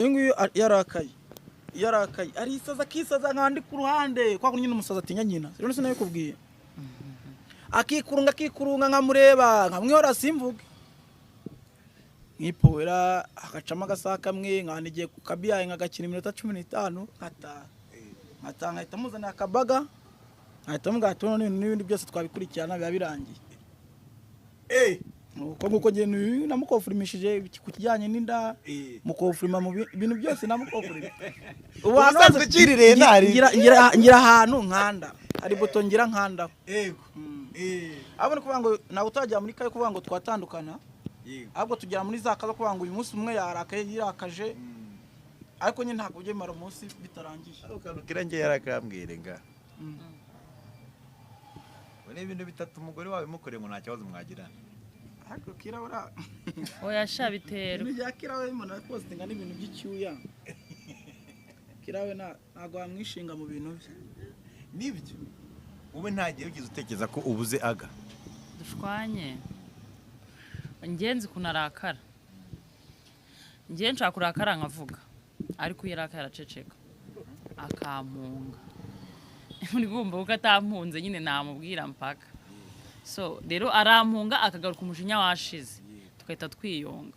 Uyu nguyu yarakaye, yarakaye arisaza, akisaza nkandi ku ruhande kwa kundi nyine umusaza atinya nyina. Rero sinabikubwiye, akikurunga, akikurunga, nkamureba, nkamwihora, simvuge, nkipowera, agacamo agasaha kamwe, nkanigiye ku kabiyaye, nkagakina iminota 15, nkataha, nkataha nkahita muzanira akabaga, nkahita mubwira ati: "None n'ibindi byose twabikurikirana, biba birangiye." Uko nguko njye namukonfirimishije ku kijyanye n'inda, mukonfirima mu bintu byose, namukonfirima. Ubu ahantu Ubusanzwe hose ukiririye ntari. ngira ahantu nkanda, hari buto ngira nkandaho. Ahubwo ni ukuvuga ngo ntabwo utajya muri kayo kuvuga ngo twatandukana, ahubwo tugera muri za kazo kuvuga ngo uyu munsi umwe yarakaye, yirakaje, ariko nyine ntabwo ujya bimara umunsi bitarangiye. Ako kantu kirangiye yarakambwire nga ngo ni ibintu bitatu umugore wawe mukoreye ngo nta kibazo mwagirana. Ariko kirabura. Oya sha, biterwa. Ibintu bya kirawe umuntu arapostinga n'ibintu by'icyuya. Kirawe ntabwo wamwishinga mu bintu bye. Nibyo, wowe nta gihe wigeze utekereza ko ubuze aga? Dushwanye, ngenzi ukuntu arakara, njye nshaka kurakara nkavuga, ariko iyo arakaye araceceka akampunga. Uri kumva kuko atampunze nyine namubwira mpaka. So rero arampunga, akagaruka umujinya washize, tugahita twiyunga.